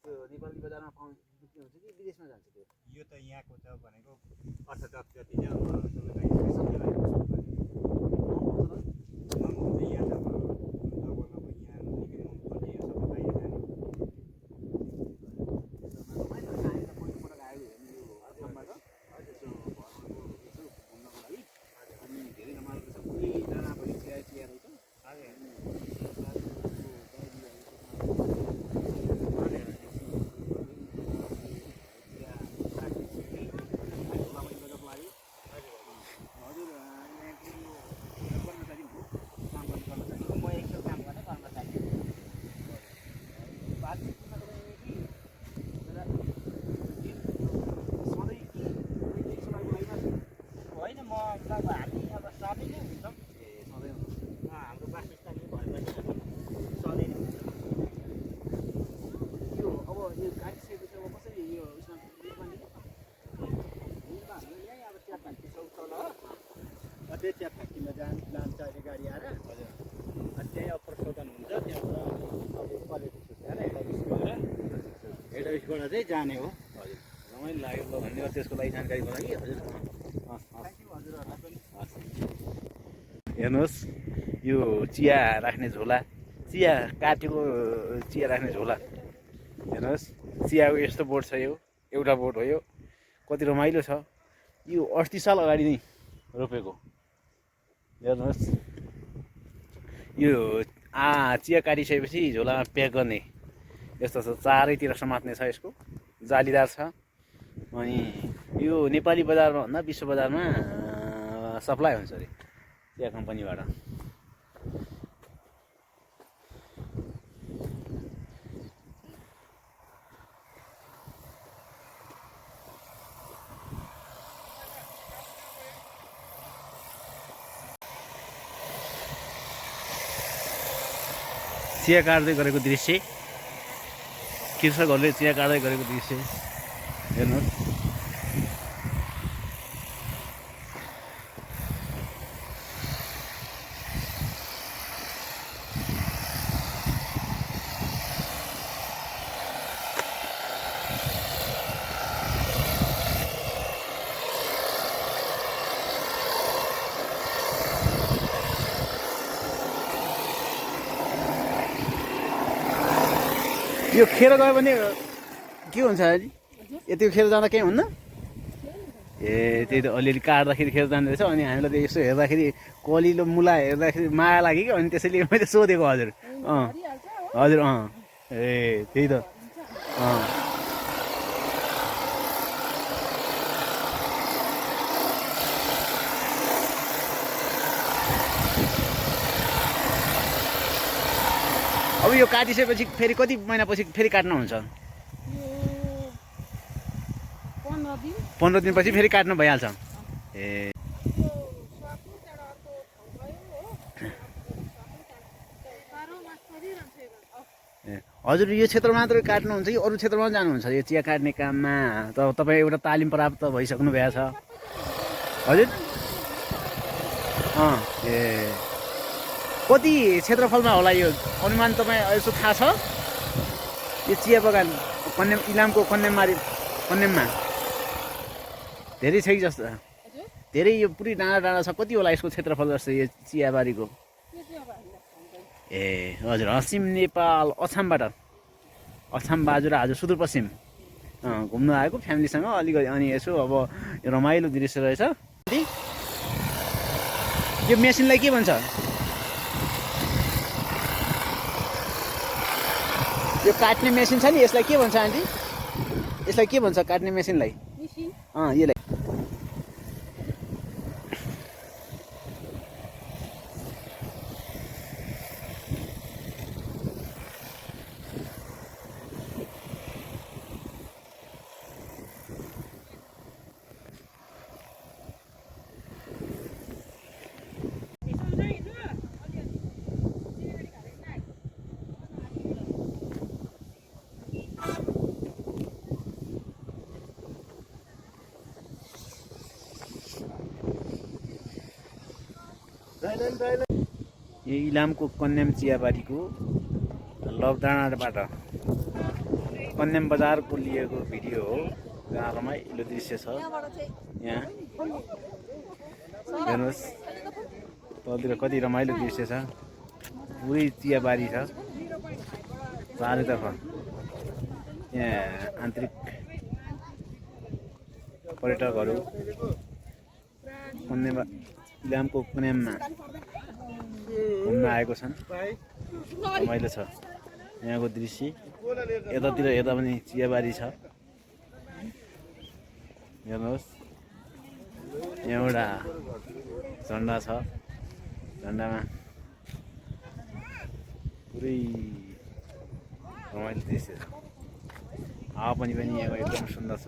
त्यो नेपाली बजारमा बिक्री हुन्छ कि विदेशमा जान्छ त्यो? यो त यहाँको त भनेको 88 जति चाहिँ अब चिया फ्याक्ट्रीमा लान्छ अहिले गाडी आएर अनि त्यहीँ अब प्रशोधन हुन्छ त्यहाँबाट अब क्वालिटी सुधार हेड अफिसबाट चाहिँ जाने हो। हजुर रमाइलो लाग्यो ल धन्यवाद त्यसको लागि जानकारीको लागि हजुर। हेर्नुहोस् यो चिया राख्ने झोला, चिया काटेको चिया राख्ने झोला हेर्नुहोस्। चियाको यस्तो बोर्ड छ, यो एउटा बोर्ड हो। यो कति रमाइलो छ। यो 38 साल अगाडि नै रोपेको हेर्नुहोस्। यो चिया काटिसकेपछि झोलामा प्याक गर्ने यस्तो छ, चारैतिर समात्ने छ, यसको जालीदार छ। अनि यो नेपाली बजारमा भन्दा विश्व बजारमा सप्लाई हुन्छ अरे चिया कम्पनीबाट। चिया काट्दै गरेको दृश्य, कृषकहरूले चिया काट्दै गरेको दृश्य हेर्नुहोस्। यो खेर गयो भने के हुन्छ अरे? यति खेर जाँदा केही हुन्न? ए त्यही त अलिअलि काट्दाखेरि खेर जाँदो रहेछ। अनि हामीलाई त यसो हेर्दाखेरि कलिलो मुला हेर्दाखेरि माया लाग्यो कि, अनि त्यसैले मैले सोधेको। हजुर हजुर ए त्यही त अब यो काटिसकेपछि फेरि कति महिनापछि फेरि काट्नुहुन्छ? 15 दिनपछि फेरि काट्नु भइहाल्छ। ए हजुर यो क्षेत्र मात्रै काट्नुहुन्छ कि अरू क्षेत्रमा पनि जानुहुन्छ यो चिया काट्ने काममा? त तपाईँ एउटा तालिम प्राप्त भइसक्नु भएको छ हजुर? ए कति क्षेत्रफलमा होला यो अनुमान तपाईँ यसो थाहा छ? यो चिया बगान कन्याम, इलामको कन्याममा धेरै छ कि जस्तो? धेरै यो पुरै डाँडा डाँडा छ। कति होला यसको क्षेत्रफल जस्तो यो चियाबारीको? ए हजुर पश्चिम नेपाल अछाम बाजुरा हजुर सुदूरपश्चिम घुम्नु आएको फ्यामिलीसँग अलिकति। अनि यसो अब यो रमाइलो दृश्य रहेछ। यो मेसिनलाई के भन्छ? यो काट्ने मेसिन छ नि, यसलाई के भन्छ आन्टी? यसलाई के भन्छ काट्ने मेसिनलाई? यसलाई यो इलामको कन्याम चियाबारीको लबडाँडाबाट कन्याम बजारको लिएको भिडियो हो जहाँ रमाइलो दृश्य छ यहाँ हेर्नुहोस् तलतिर कति रमाइलो दृश्य छ पुरै चियाबारी छ चारैतर्फ यहाँ आन्तरिक पर्यटकहरू इलामको कन्याममा घुम्न आएको छन् रमाइलो छ यहाँको दृश्य यतातिर यता पनि चियाबारी छ हेर्नुहोस् यहाँ एउटा झन्डा छ झन्डामा पुरै रमाइलो दृश्य छ हावापानी पनि यहाँको एकदम सुन्दर छ